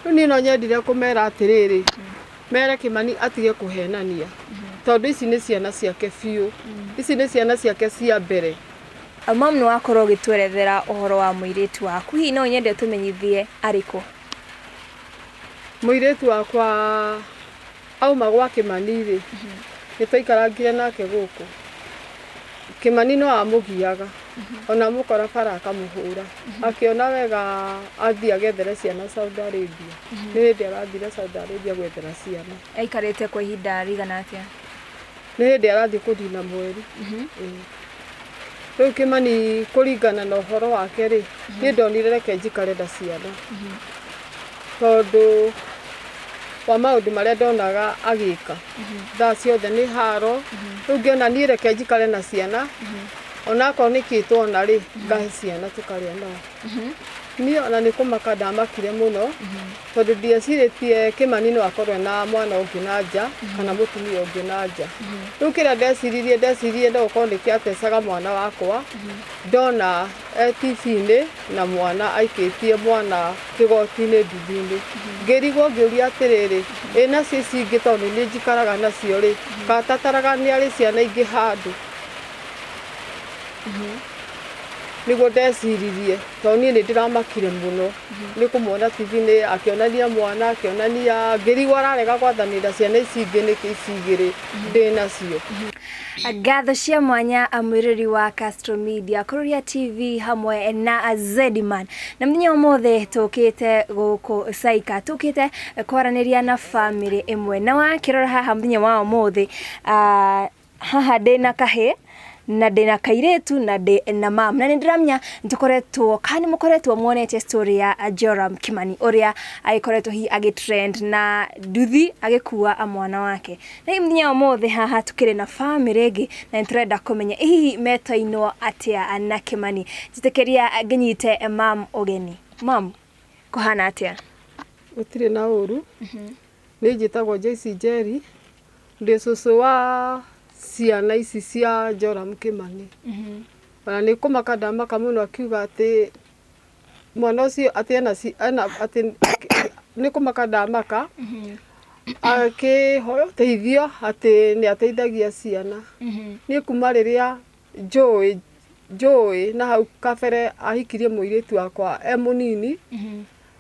Rĩu niĩ no nyendire kũmera atĩrĩrĩ, mere Kĩmani atige kũhenania, tondũ ici nĩ ciana ciake biũ, ici nĩ ciana ciake cia mbere. Mam nĩ wakorwo ũgĩtwerethera ũhoro wa mũirĩtu waku, hihi no nyende ũtũmenyithie arĩ kũ? Mũirĩtu wakwa auma gwa Kĩmani rĩ, nĩ twaikarangire nake gũkũ. Kĩmani no amũgiaga, ona amũkora bara akamũhũra. Akĩona wega athiĩ agethere ciana Saudi Arabia. Nĩ hĩndĩ arathire Saudi Arabia gwethera ciana. Aikarĩte kwa ihinda rĩigana atĩa? Nĩ hĩndĩ arathiĩ kũnina mweri. Ĩĩ. Rĩu Kĩmani kũringana na ũhoro wake rĩ, niĩ ndonire reke njikare na ciana. Tondũ wa maũndũ marĩa ndonaga agĩka. Thaa ciothe nĩ haro. Rĩu ngĩona niĩ reke njikare na ciana, onakorwo nĩ kĩ tuona rĩ, ngahe ciana tũkarĩa nao. Niĩ ona nĩ kũmaka ndamakire mũno, tondũ ndiecirĩtie Kĩmani no akorwo ena mwana ũngĩ na nja, kana mũtumia ũngĩ na nja. Rĩu kĩrĩa ndeciririe, ndeciririe no gũkorwo nĩkĩo atecaga mwana wakwa, ndona e TV-inĩ na mwana aikĩtie mwana kĩgoti-inĩ nduthi-inĩ. Ngĩrigwo ngĩũria atĩrĩrĩ, ĩ nacio ici ingĩ tondũ nĩ niĩ njikaraga nacio rĩ, katataraga nĩ arĩ ciana ingĩ handũ? Nĩguo ndeciririe, tondũ niĩ nĩ ndĩramakire mũno nĩ kũmuona TV-inĩ akĩonania mwana, akĩonania, ngĩrigwo ararega gwathanĩra ciana ici ingĩ nĩkĩ ici igĩrĩ ndĩ nacio. Ngatho cia mwanya mwĩrori wa Castro Media, Kururia TV hamwe na Zediman. Na mũthenya ũmũthĩ tũkĩte gũkũ Saika, tũkĩte kwaranĩria na famĩlĩ ĩmwe. Na wakĩrora haha mũthenya wa ũmũthĩ, haha ndĩna kahĩĩ na ndĩna kairĩtu na ndĩ na mam. Na nĩ ndĩramenya nĩ tũkoretwo kana nĩ mũkoretwo muonete story ya Joram Kimani ũrĩa agĩkoretwo hihi agĩ trend na nduthi agĩkua mwana wake. Na hihi mũthenya wa ũmũthĩ haha tũkĩrĩ na famĩlĩ ĩngĩ na nĩ tũrenda kũmenya ĩ hihi metainwo atĩa na Kimani. Njĩtĩkĩria ngĩnyite mam ũgeni. Mam, kũhana atĩa? Gũtirĩ na ũru. Niĩ njĩtagwo Joyce Njeri, ndĩ cũcũ wa ciana ici cia Joram Kĩmani. Ona nĩ kũmaka ndamaka mũno akiuga atĩ mwana ũcio atĩ ena ena atĩ nĩ kũmaka ndamaka akĩhoya ũteithio atĩ nĩ ateithagia ciana. Niĩ kuma rĩrĩa njũĩ njũĩ na hau kabere ahikirie mũirĩtu wakwa e mũnini,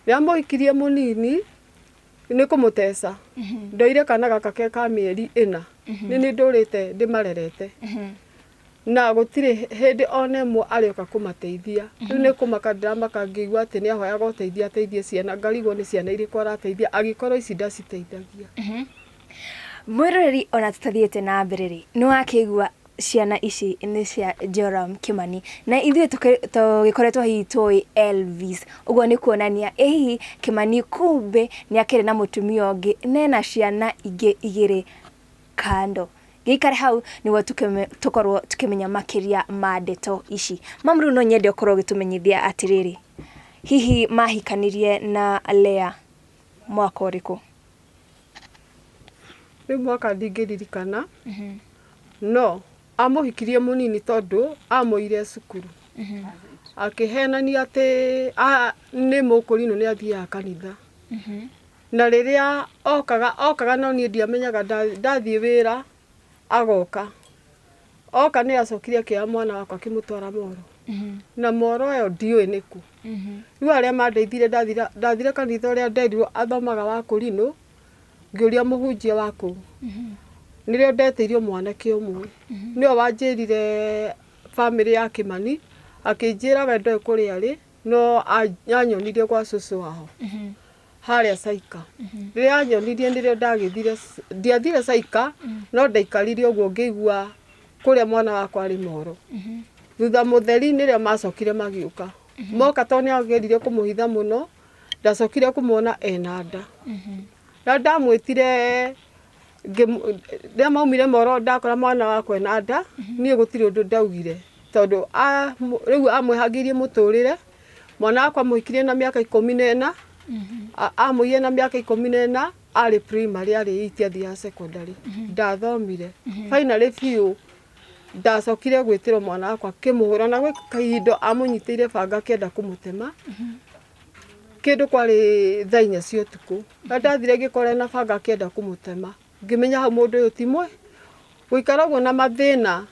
rĩrĩa amũhikirie mũnini nĩ kũmũteca. Ndoire kana gaka ke ka mĩeri ĩna, nĩ niĩ ndũrĩte ndĩmarerete. Na gũtirĩ hĩndĩ ona ĩmwe arĩoka kũmateithia. Rĩu nĩ kũmaka ndĩramaka ngĩigua atĩ nĩ ahoyaga ũteithio ateithie ciana, ngarigwo nĩ ciana irĩkũ arateithia angĩkorwo ici ndaciteithagia. Mwĩroreri ona tũtathiĩte na mbere rĩ, nĩ wakĩigua ciana ici nĩ cia Joram Kimani na ithuĩ tũgĩkoretwo hihi tũĩ Elvis, ũguo nĩ kuonania ĩ hihi Kimani kumbe nĩ akĩrĩ na mũtumia ũngĩ na ena ciana ingĩ igĩrĩ kando. Gĩikare hau nĩguo tũkorwo tũkĩmenya makĩria ma ndeto ici. Mam rĩu no nyende ũkorwo ũgĩtũmenyithia atĩrĩrĩ, hihi mahikanirie na Lea mwaka ũrĩkũ? Rĩu mwaka ndingĩririkana, no amũhikirie mũnini tondũ amũire cukuru. Akĩhenania atĩ nĩ mũkũrinũ nĩ athiaga kanitha. Na rĩrĩa okaga, okaga no niĩ ndiamenyaga ndathiĩ wĩra agoka. Oka nĩ acokire akĩoya mwana wakwa akĩmũtwara moro. Na moro ĩyo ndiũĩ nĩkũ. Rĩu arĩa mandeithirie ndathire kanitha ũrĩa nderirwo athomaga wa kũrinũ, ngĩũria mũhunjia wa kũu. Nĩrĩo ndetĩirio mwanake ũmwe. Nĩwe wanjĩrire bamĩrĩ ya Kĩmani, akĩnjĩra we ndoĩ kũrĩa arĩ, no anyonirie gwa cũcũ wao. Harĩa Saika. Rĩrĩa anyonirie nĩrĩo ndagĩthire, ndiathire Saika, no ndaikarire ũguo ngĩigua kũrĩa mwana wakwa arĩ moro. Thutha mũtheri nĩrĩo macokire magĩũka. Moka tondũ nĩ ageririe kũmũhitha mũno, ndacokire kũmwona ena nda. Na ndamwĩtire rĩrĩa maumire moro ndakora mwana wakwa ena nda, niĩ gũtirĩ ũndũ ndaugire tondũ rĩu amwĩhangĩirie mũtũrĩre. Mwana wakwa amũhikirie na mĩaka 14, amũiyire na mĩaka 14, arĩ primary, arĩ eight athiaga secondary. Ndathomire. Finally biũ ndacokire gwĩtĩrwo mwana wakwa akĩmũhũra na gwĩ kahinda amũnyitĩire banga akĩenda kũmũtema. Kĩndũ kwarĩ thaa 4 cia ũtukũ. Na ndathire ngĩkora na banga akĩenda kũmũtema. Ngĩmenya hau mũndũ ũyũ ti mwe. Gũikara ũguo na mathĩna.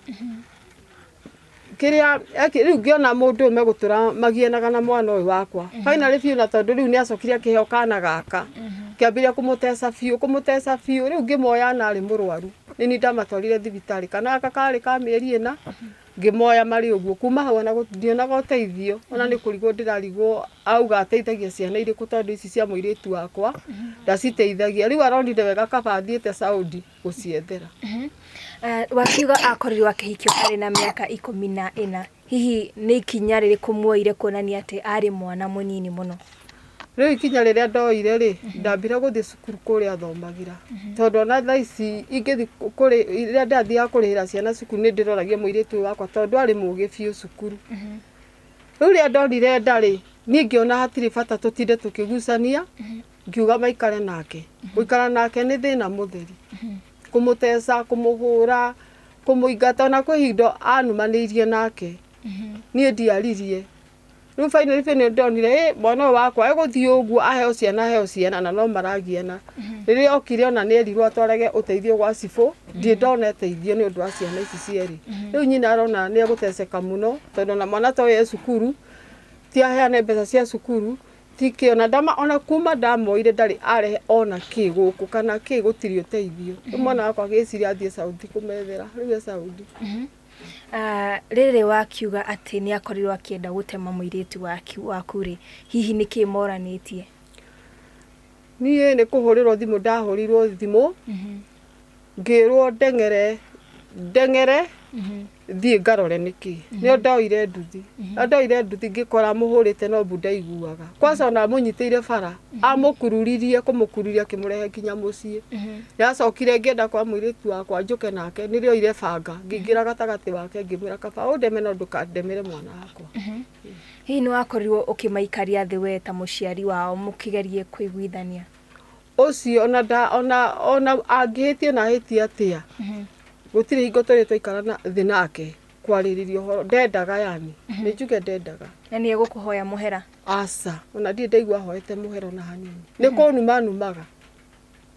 Kĩrĩa rĩu ngĩona mũndũ ũyũ megũtũra magianaga na mwana ũyũ wakwa. Finally biũ na tondũ rĩu nĩ acokire akĩheo kana gaka. Kĩambĩrĩria kũmũteca biũ, kũmũteca biũ. Rĩu ngĩmoya na arĩ mũrwaru. Nĩ niĩ ndamatwarire thibitarĩ. Kana gaka karĩ ka mĩeri 4. Ngĩmoya marĩ ũguo. Kuma hau ona ndionaga ũteithio. Ona nĩ kũrigwo ndĩrarigwo auga ateithagia ciana irĩkũ tondũ ici cia mũirĩtu wakwa ndaciteithagia. Rĩu aronire wega kaba athiĩte Saudi gũciethera. Wakiuga akorirwo akĩhikio arĩ na mĩaka 14. Hihi nĩ ikinya rĩrĩkũ muoire kuonania atĩ arĩ mwana mũnini mũno? Rĩu ikinya rĩrĩa ndoire rĩ, ndambire gũthiĩ cukuru kũrĩa athomagĩra. Tondũ ona thaa ici ingĩthiĩ kũrĩ, rĩrĩa ndathiaga kũrĩhĩra ciana cukuru nĩ ndĩroragia mũirĩtu ũyũ wakwa tondũ arĩ mũgĩ biũ cukuru. Rĩu rĩrĩa ndonire ndarĩ, niĩ ngĩona hatirĩ bata tũtinde tũkĩgucania, ngiuga maikare nake. Gũikara nake nĩ thĩna mũtheri. Kũmũteca, kũmũhũra, kũmũingata, ona kwĩ ihinda anumanĩirie nake. Niĩ ndiaririe. Rĩu finally biũ nĩ ndonire ĩ mwana ũyũ wakwa egũthiĩ ũguo aheo ciana aheo ciana na no maragiana. Rĩrĩa okire ona nĩ erirwo atwarage ũteithio gwa cibũ, ndirĩ ndona ũteithio nĩ ũndũ wa ciana ici cierĩ. Rĩu nyina arona nĩ egũteceka mũno tondũ ona mwana ta ũyũ e cukuru, ti aheane mbeca cia cukuru, ti kĩ ona ndama ona kuma ndamoire ndarĩ arehe ona kĩ gũkũ kana kĩ gũtirĩ ũteithio. Rĩu mwana wakwa agĩciria athiĩ Saudi kũmethera, rĩu e Saudi. Rĩrĩ wakiuga atĩ nĩ akorirwo akĩenda gũtema mũirĩtu waku rĩ, hihi nĩ kĩ moranĩtie? Niĩ nĩ kũhũrĩrwo thimũ ndahũrĩirwo thimũ, ngĩrwo ndeng'ere, ndeng'ere, thiĩ ngarore nĩkĩ. Nĩo ndoire nduthi. Ndoire nduthi ngĩkora mũhũrĩte no mbu ndaiguaga. Kwanza ona amũnyitĩire bara, amũkururirie kũmũkururia akĩmũrehe nginya mũciĩ. Nĩacokire ngĩenda kwa mũirĩtu wakwa njũke nake, nĩrĩoire banga, ngĩingĩra gatagatĩ wake ngĩmwĩra kaba ũndeme no ndũkandemere mwana wakwa. Hihi nĩ wakorirwo ũkĩmaikaria thĩ we ta mũciari wao mũkĩgerie kũiguithania? Ũcio ona ona ona angĩhĩtia na ahĩtie atĩa, gũtirĩ hingo tũrĩ twaikara thĩ nake kwarĩrĩria ũhoro. Ndendaga yani, nĩ njuge ndendaga. Na nĩ egũkũhoya mũhera? Aca, ona ndirĩ ndaigua ahoete mũhera ona hanini. Nĩ kũnuma numaga.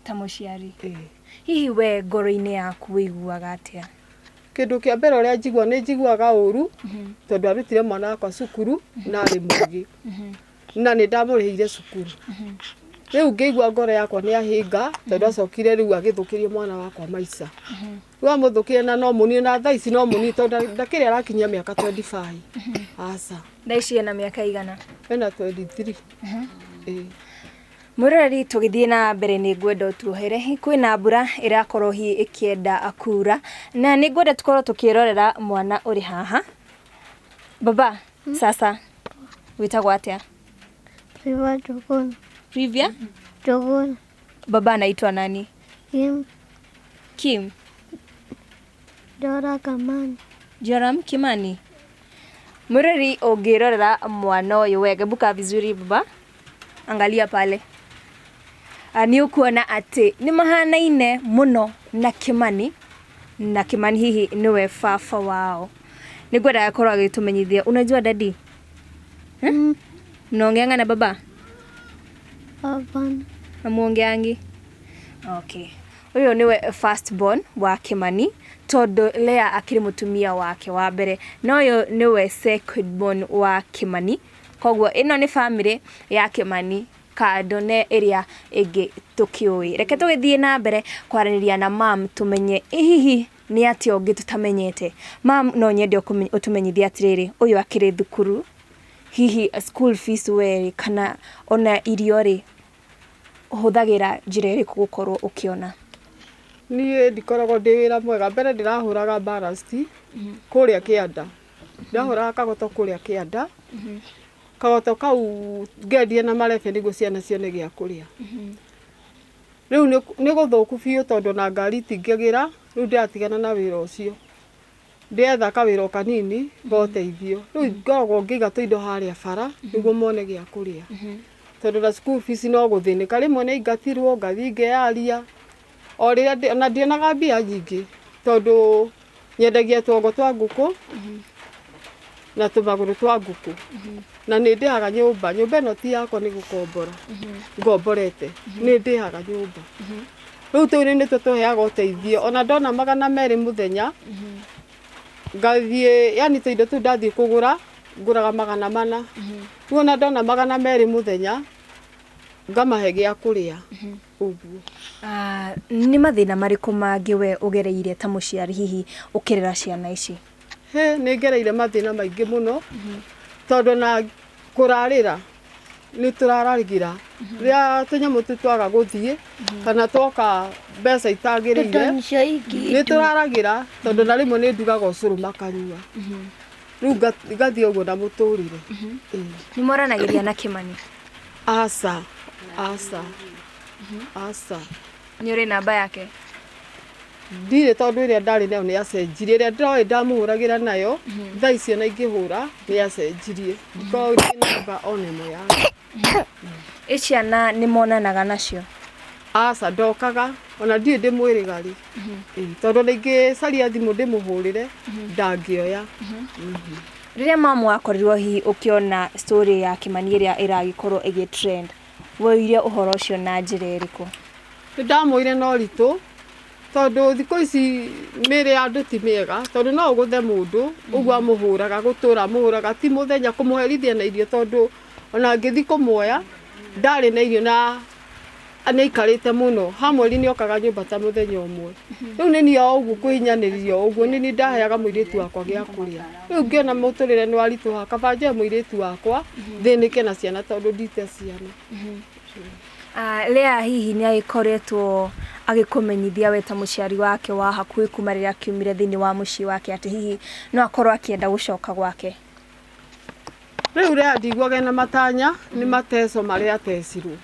Ta mũciari. Hihi we ngoro-inĩ yaku wĩiguaga atĩa? Kĩndũ kĩa mbere ũrĩa njigua, nĩ njiguaga ũru, tondũ arutire mwana wakwa cukuru na arĩ mũgĩ. Na nĩ ndamũrĩhĩire cukuru. Rĩu ngĩigua ngoro yakwa nĩ ahĩnga, tondũ acokire rĩu agĩthũkĩria mwana wakwa maica. Rĩu amũthũkĩrie na no mũnini, na thaa ici no mũnini tondũ ndakĩrĩ arakinyia mĩaka 25. Aca. Thaa ici ena mĩaka igana? Ena 23. Ĩĩ. Mwĩroreri tũgĩthiĩ na mbere nĩ ngwenda ũtuohere, kwĩna mbura ĩrakorwo hihi ĩkĩenda kura, na nĩ ngwenda tũkorwo tũkĩrorera mwana ũrĩ haha. Baba, sasa wĩtagwo atĩa? Priva Njuguna. Privia? Njuguna. Baba anaitwa nani? Kim. Kim. Dora Kamani. Joram Kimani. Mwĩroreri ũngĩrorera mwana ũyũ wega, buka vizuri baba. Angalia pale. Nĩ ũkuona atĩ nĩ mahanaine mũno na Kimani, na Kimani hihi nĩwe baba wao. Nĩ ngwenda akorwo agĩtũmenyithia. Unajua daddy? Mnaongeanga na baba? Hapana. Hamuongeangi? Okay. Ũyũ nĩwe first born wa Kimani, tondũ Lea akĩrĩ mũtumia wake wa mbere, na ũyũ nĩwe second born wa Kimani. Koguo ĩno nĩ family ya Kimani kando na ĩrĩa ĩngĩ tũkĩũĩ. Reke tũgĩthiĩ na mbere kwaranĩria na mam tũmenye hihi nĩ atĩa ũngĩ tũtamenyete. Mam, no nyende ũtũmenyithie atĩrĩrĩ, ũyũ akĩrĩ thukuru, hihi school fees we rĩ, kana ona irio rĩ, ũhũthagĩra njĩra ĩrĩkũ gũkorwo ũkĩona? Niĩ ndikoragwo ndĩ wĩra mwega. Mbere ndĩrahũraga ballast kũrĩa kĩanda. Ndĩrahũraga kagoto kũrĩa kĩanda. Kagoto kau ngendia na marebe nĩguo ciana cione gĩa kũrĩa. Rĩu nĩ gũthũku biũ tondũ ona ngari itingĩgĩra, rĩu ndĩratigana na wĩra ũcio. Ndĩretha kawĩra o kanini ga ũteithio. Rĩu ngoragwo ngĩiga tũindo harĩa bara nĩguo mone gĩa kũrĩa. Tondũ na school fees no gũthĩnĩka. Rĩmwe nĩ aingatirwo ngathiĩ ngeyaria. O rĩrĩa na ndionaga mbia nyingĩ tondũ nyendagia tuongo twa ngũkũ. Na tũmagũrũ twa ngũkũ. Na nĩ ndĩhaga nyũmba, nyũmba ĩno ti yakwa nĩ gũkombora ngomborete, nĩ ndĩhaga nyũmba. Rĩu tũu nĩ tũheaga ũteithio, ona ndona 200 mũthenya ngathiĩ, yani tũindo tũu ndathiĩ kũgũra ngũraga 400. Rĩu ona ndona 200 mũthenya ngamahe gĩa kũrĩa ũguo. Nĩ mathĩna marĩkũ mangĩ we ũgereire ta mũciari hihi ũkĩrera ciana ici? He, nĩ ngereire mathĩna maingĩ mũno, tondũ na kũrarĩra nĩ tũraragĩra rĩrĩa tũnyamũ tũu twaga gũthiĩ kana twoka mbeca itagĩrĩire, nĩ tũraragĩra tondũ na rĩmwe nĩ ndugaga ũcũrũ makanyua. Rĩu ngathiĩ ũguo na mũtũrĩre. Nĩ mwaranagĩria na Kĩmani? Aca, aca, aca. Nĩ ũrĩ namba yake? Ndirĩ, tondũ ĩrĩa ndarĩ nayo nĩ acenjirie. Ĩrĩa ndĩroĩ ndamũhũragĩra nayo thaa icio na ingĩhũra nĩ acenjirie, ndikoragwo ndĩ namba ona ĩmwe yake. Ĩ ciana nĩ monanaga nacio? Aca, ndokaga ona ndiũĩ ndĩmwĩrĩga rĩ, tondũ ona ingĩcaria thimũ ndĩmũhũrĩre ndangĩoya. Rĩrĩa mamu wakorirwo hihi ũkĩona story ya Kĩmani ĩrĩa ĩragĩkorwo ĩgĩ trend, woire ũhoro ũcio na njĩra ĩrĩkũ? Nĩ ndamwĩrire na ũritũ, tondũ thikũ ici mĩĩrĩ ya andũ ti mĩega, tondũ no ũgũthe mũndũ ũguo amũhũraga, gũtũra amũhũraga ti mũthenya, kũmũherithia na irio, tondũ ona ngĩthiĩ kũmuoya ndarĩ na irio na nĩ aikarĩte mũno, ha mweri nĩ okaga nyũmba ta mũthenya ũmwe. Rĩu nĩ niĩ o ũguo kwĩhinyanĩrĩria o ũguo, nĩ niĩ ndaheaga mũirĩtu wakwa gĩa kũrĩa. Rĩu ngĩona mũtũrĩre nĩ waritũha, kaba njoe mũirĩtu wakwa thĩnĩke na ciana tondũ ndite ciana. Lea hihi nĩ agĩkoretwo agĩkũmenyithia we ta mũciari wake wa hakuhĩ kuma rĩrĩa akiumire thĩinĩ wa mũciĩ wake atĩ hihi no akorwo akĩenda gũcoka gwake? Rĩu Lea ndiguaga ena matanya, nĩ mateco marĩa atecirwo,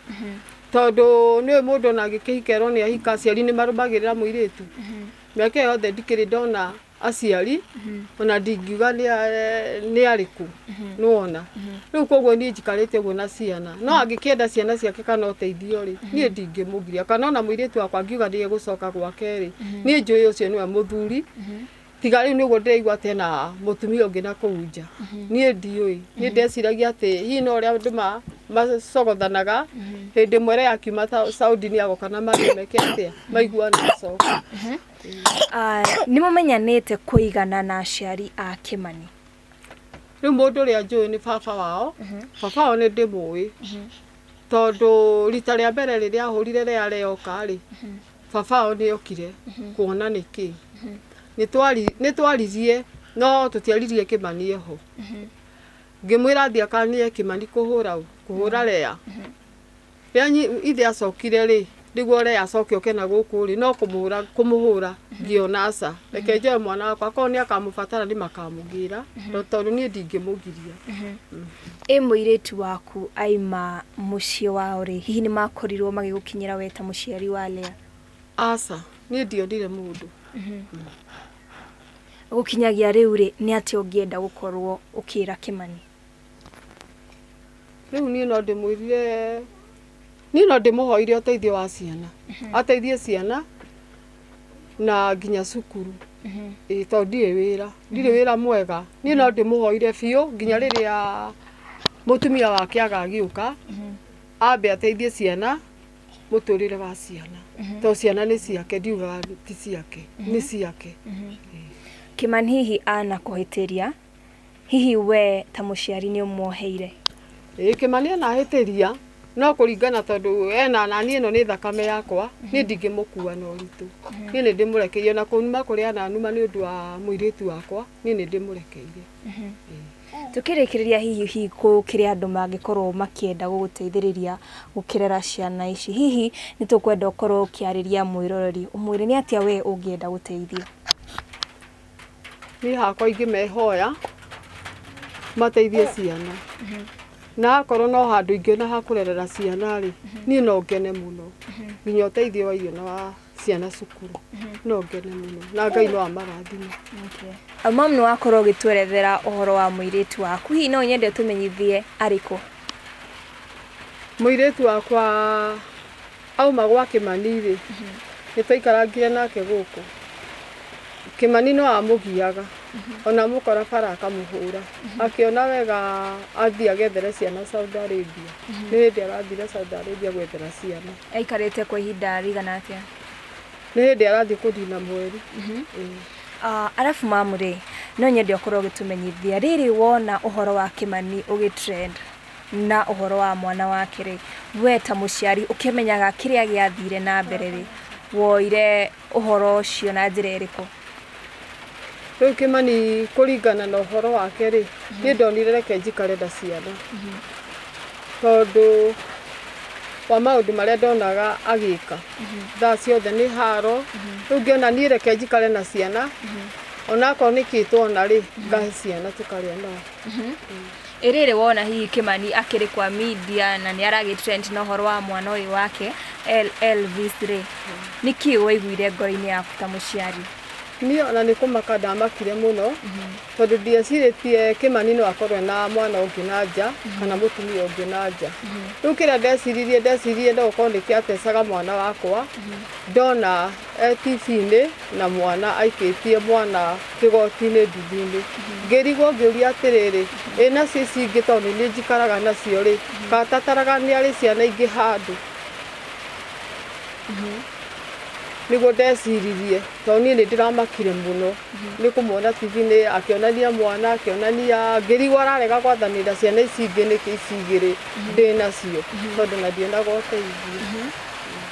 tondũ nĩ mũndũ ona angĩkĩhika erwo nĩ ahika, aciari nĩ marũmagĩrĩra mũirĩtu. Mĩaka ĩyo yothe ndikĩrĩ ndona aciari, ona ndingiuga nĩ arĩkũ, nĩwona. Rĩu koguo niĩ njikarĩte ũguo na ciana, no angĩkĩenda ciana ciake kana ũteithio rĩ, niĩ ndingĩmũgiria. Kana ona mũirĩtu wakwa angiuga nĩ egũcoka gwake rĩ, niĩ njũĩ ũcio nĩwe mũthuri. Tiga rĩu nĩguo ndĩraigua atĩ ena mũtumia ũngĩ na kũu nja, niĩ ndiũĩ. Niĩ ndeciragia atĩ hihi no ũrĩa andũ macogothanaga, hĩndĩ ĩmwe Lea akiuma Saudi nĩ agoka na mathiĩ meke atĩa, maiguane acoke. Nĩ mũmenyanĩte kũigana na aciari a Kĩmani? Rĩu mũndũ ũrĩa njũĩ nĩ baba wao. Baba wao nĩ ndĩmũĩ, tondũ rita rĩa mbere rĩrĩa ahũrire Lea Lea oka rĩ, baba wao nĩ okire kuona nĩkĩ. Nĩ twaririe, no tũtiaririe Kĩmani eho. Ngĩmwĩra athiĩ akanie Kĩmani kũhũra kũhũra Lea. Rĩrĩa ithe acokire rĩ, nĩguo Lea acoke oke na gũkũ rĩ, no kũmũhũra kũmũhũra ngĩona aca, reke njoe mwana wakwa, akorwo nĩ akamũbatara nĩ makamũgĩra, tondũ niĩ ndingĩmũgiria. Ĩ mũirĩtu waku aima mũciĩ wao rĩ, hihi nĩ makorirwo magĩgũkinyĩra we ta mũciari wa Lea? Aca, niĩ ndionire mũndũ. Gũkinyagia rĩu rĩ, nĩ atĩa ũngĩenda gũkorwo ũkĩra Kĩmani? Rĩu niĩ no ndĩmwĩrire, niĩ no ndĩmũhoire ũteithio wa ciana, ateithie ciana na nginya cukuru. Ĩĩ, tondũ ndirĩ wĩra, ndirĩ wĩra mwega. Niĩ no ndĩmũhoire biũ nginya rĩrĩa mũtumia wake agagĩũka, ambe ateithie ciana, mũtũrĩre wa ciana, tondũ ciana nĩ ciake, ndiugaga ti ciake, nĩ ciake. Kĩmani hihi anakũhĩtĩria, hihi we ta mũciari nĩ ũmuoheire? Ĩĩ, Kĩmani anahĩtĩria, no kũringana tondũ ena na niĩ ĩno nĩ thakame yakwa, niĩ ndingĩmũkua na ũritũ. Niĩ nĩ ndĩmũrekeire, ona kũnuma kũrĩa ananuma nĩ ũndũ wa mũirĩtu wakwa, niĩ nĩ ndĩmũrekeire. Tukĩrĩkĩrĩria hihi hihi gũkĩrĩ andũ mangĩkorwo makĩenda gũgũteithĩrĩria gũkĩrera ciana ici, hihi nĩ tũkwenda ũkorwo ũkĩarĩria mwĩroreri ũmwĩre nĩ atĩa we ũngĩenda gũteithio? Niĩ hakwa ingĩmehoya mateithie ciana, na akorwo no handũ ingĩona ha kũrerera ciana rĩ, niĩ no ngene mũno, nginya ũteithio wa irio na wa ciana cukuru no ngene mũno, na Ngai no amarathime. Mam, nĩ wakorwo ũgĩtwerethera ũhoro wa mũirĩtu waku, hihi no nyende ũtũmenyithie arĩ kũ? Mũirĩtu wakwa auma gwa Kĩmani rĩ, nĩ twaikarangire nake gũkũ. Kĩmani no amũgiaga. Ona mũkora bara akamũhũra. Akĩona wega athiĩ agethere ciana Saudi Arabia. Nĩ hĩndĩ arathire Saudi Arabia gwethera ciana. Aikarĩte kwa ihinda rĩigana atĩa? Nĩ hĩndĩ arathiĩ kũnina mweri. Arabu mamu rĩ, no nyende ũkorwo ũgĩtũmenyithia rĩrĩ wona ũhoro wa Kĩmani ũgĩ trend na ũhoro wa mwana wake rĩ, we ta mũciari ũkĩmenyaga kĩrĩa gĩathire na mbere rĩ, woire ũhoro ũcio na njĩra ĩrĩkũ? Rĩu Kĩmani kũringana na ũhoro wake rĩ, niĩ ndonire reke njikare na ciana. Tondũ wa maũndũ marĩa ndonaga agĩka. Thaa ciothe nĩ haro. Rĩu ngĩona niĩ reke njikare na ciana. Onakorwo nĩ kĩ tuona rĩ, ngahe ciana tũkarĩa nao. Ĩrĩrĩ wona hihi Kĩmani akĩrĩ kwa media na nĩ aragĩ trend na ũhoro wa mwana ũyũ wake Elvis rĩ, nĩkĩ waiguire ngoro-inĩ yaku ta mũciari? Niĩ ona nĩ kũmaka ndamakire mũno, tondũ ndiecirĩtie Kĩmani no akorwo na mwana ũngĩ na nja, kana mũtumia ũngĩ na nja. Rĩu kĩrĩa ndeciririe no gũkorwo nĩkĩo atecaga mwana wakwa, ndona e TV-inĩ na mwana aikĩtie mwana kĩgoti-inĩ nduthi-inĩ. Ngĩrigwo ngĩũria atĩrĩrĩ, ĩ nacio ici ingĩ tondũ nĩ njikaraga nacio rĩ, katataraga nĩ arĩ ciana ingĩ handũ. Nĩguo ndeciririe, tondũ niĩ nĩ ndĩramakire mũno nĩ kũmuona TV-inĩ akĩonania mwana, akĩonania, ngĩrigwo ararega gwathanĩra ciana ici ingĩ nĩkĩ ici igĩrĩ ndĩ nacio, tondũ na ndionaga ũteithio.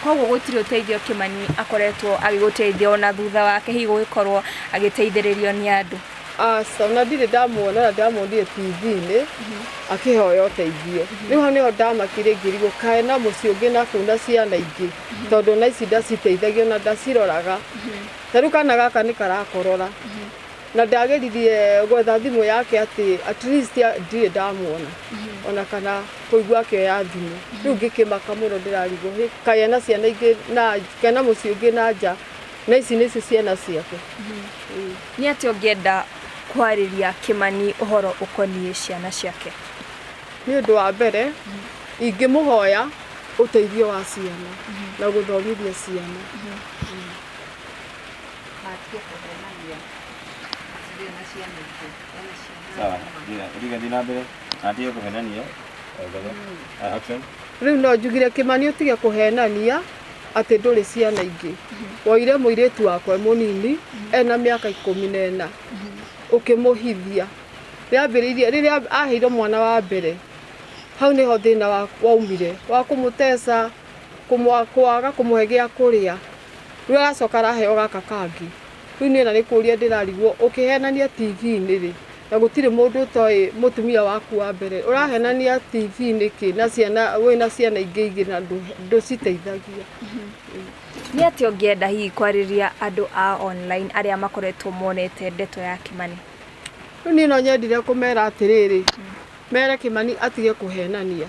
Koguo gũtirĩ ũteithio Kĩmani akoretwo agĩgũteithia ona thutha wake hihi gũgĩkorwo agĩteithĩrĩrio nĩ andũ? Aca, ona ndirĩ ndamuona, na ndamuonire TV-inĩ akĩhoya ũteithio. Rĩu hau nĩho ndamakire ngĩrigwo kaĩ na mũciĩ ũngĩ na kũu na ciana ingĩ, tondũ ona ici ndaciteithagia ona ndaciroraga. Ta rĩu kana gaka nĩ karakorora. Na ndageririe gwetha thimũ yake atĩ at least ndirĩ ndamuona. Ona kana kũigua akĩoya thimũ. Rĩu ngĩkĩmaka mũno ndĩrarigwo hĩ kaĩ ena ciana ingĩ na kaĩ na mũciĩ ũngĩ na nja, na ici nĩcio ciana ciake. Nĩ atĩa ũngĩenda kwarĩria Kĩmani ũhoro ũkoniĩ ciana ciake? Nĩ ũndũ wa mbere ingĩmũhoya ũteithio wa ciana na gũthomithia ciana. Sawa, thiĩ na mbere. Atige kũhenania. Action. Rĩu no njugire Kĩmani ũtige kũhenania atĩ ndũrĩ ciana ingĩ. Woire mũirĩtu wakwa mũnini ena mĩaka 14 ũkĩmũhithia. Rĩambĩrĩirie rĩrĩa aheirwo mwana wa mbere, hau nĩho thĩna waumire wa kũmũteca, kwaga kũmũhe gĩa kũrĩa. Rĩu aracoka araheo gaka kangĩ. Rĩu niĩ na nĩ kũũria ndĩrarigwo ũkĩhenania TV-inĩ rĩ, na gũtirĩ mũndũ ũtoĩ mũtumia waku wa mbere. Ũrahenania TV nĩkĩ na ciana wĩna ciana ingĩ igĩrĩ na ndũciteithagia. Nĩ atĩa ũngĩenda hihi kwarĩria andũ a online arĩa makoretwo monete ndeto ya Kĩmani? Rĩu niĩ no nyendire kũmera atĩrĩrĩ, mere Kĩmani atige kũhenania,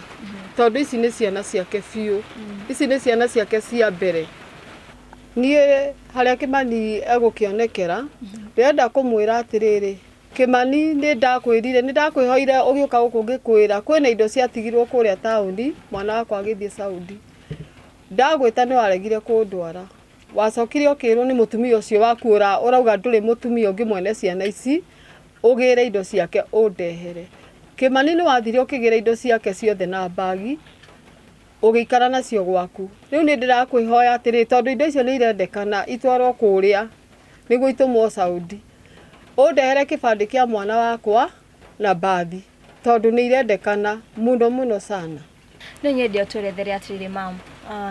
tondũ ici nĩ ciana ciake biũ. Ici nĩ ciana ciake cia mbere. Niĩ harĩa Kĩmani egũkĩonekera, ndĩrenda kũmwĩra atĩrĩrĩ, Kĩmani nĩ ndakwĩrire, nĩ ndakwĩhoire ũgĩũka gũkũ ngĩkwĩra kwĩna indo ciatigirwo kũrĩa taũni, mwana wakwa agĩthiĩ Saudi. Ndagwĩta nĩ waregire kũndwara. Wacokire ũkĩrwo nĩ mũtumia ũcio waku ũrauga ndũrĩ mũtumia ũngĩ mwene ciana ici, ũgĩre indo ciake ũndehere. Kĩmani nĩ wathire ũkĩgĩra indo ciake ciothe na mbagi, ũgĩikara nacio gwaku. Rĩu nĩ ndĩrakwĩhoya atĩrĩ, tondũ indo icio nĩ irendekana itwarwo kũrĩa nĩguo itũmwo Saudi. Ũndehere kĩbandĩ kĩa mwana wakwa na mbathi, tondũ nĩ irendekana mũno mũno sana. No nyende ũtwerethere atĩrĩrĩ mam,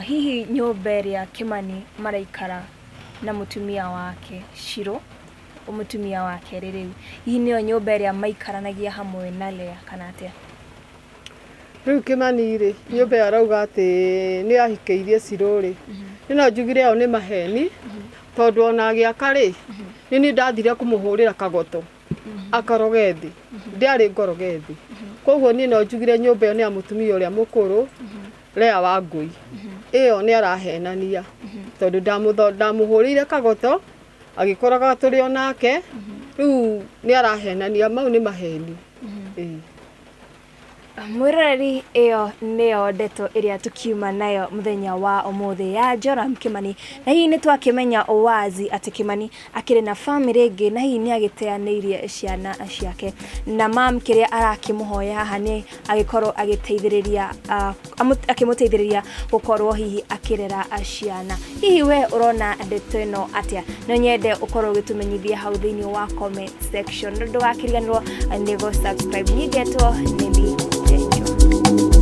hihi nyũmba ĩrĩa Kĩmani maraikara na mũtumia wake Shiro, mũtumia wake rĩ rĩu, hihi nĩyo nyũmba ĩrĩa maikaranagia hamwe na Lea kana atĩa? Rĩu Kĩmani rĩ, nyũmba ĩyo arauga atĩ nĩ ahikĩirie Shiro rĩ, nĩ no njugire ĩyo nĩ maheni, tondũ ona agĩaka rĩ, nĩ niĩ ndathire kũmũhũrĩra kagoto akoroge thĩ, ndiarĩ ngoroge thĩ. Koguo niĩ no njugire nyũmba ĩyo nĩ ya mũtumia ũrĩa mũkũrũ, Lea Wangũi. Ĩyo nĩ arahenania, tondũ ndamũhũrĩire kagoto agĩkoraga tũrĩ o nake, rĩu nĩ arahenania, mau nĩ maheni. Mwĩroreri, ĩyo nĩyo ndeto ĩrĩa tũkiuma nayo mũthenya wa ũmũthĩ ya Joram Kimani, na hihi nĩ twakĩmenya wazi atĩ Kimani akĩrĩ na bamĩrĩ ĩngĩ, na hihi nĩ agĩteanĩirie ciana ciake, na mam kĩrĩa arakĩmũhoya haha nĩ agĩkorwo agĩteithĩrĩria akĩmũteithĩrĩria gũkorwo hihi akĩrera ciana. Hihi we ũrona ndeto ĩno atĩa? No nyende ũkorwo ũgĩtũmenyithia hau thĩinĩ wa comment section. Ndũgakĩriganĩrwo nĩ gũ subscribe. Niĩ ngetwo Neli Njenjo.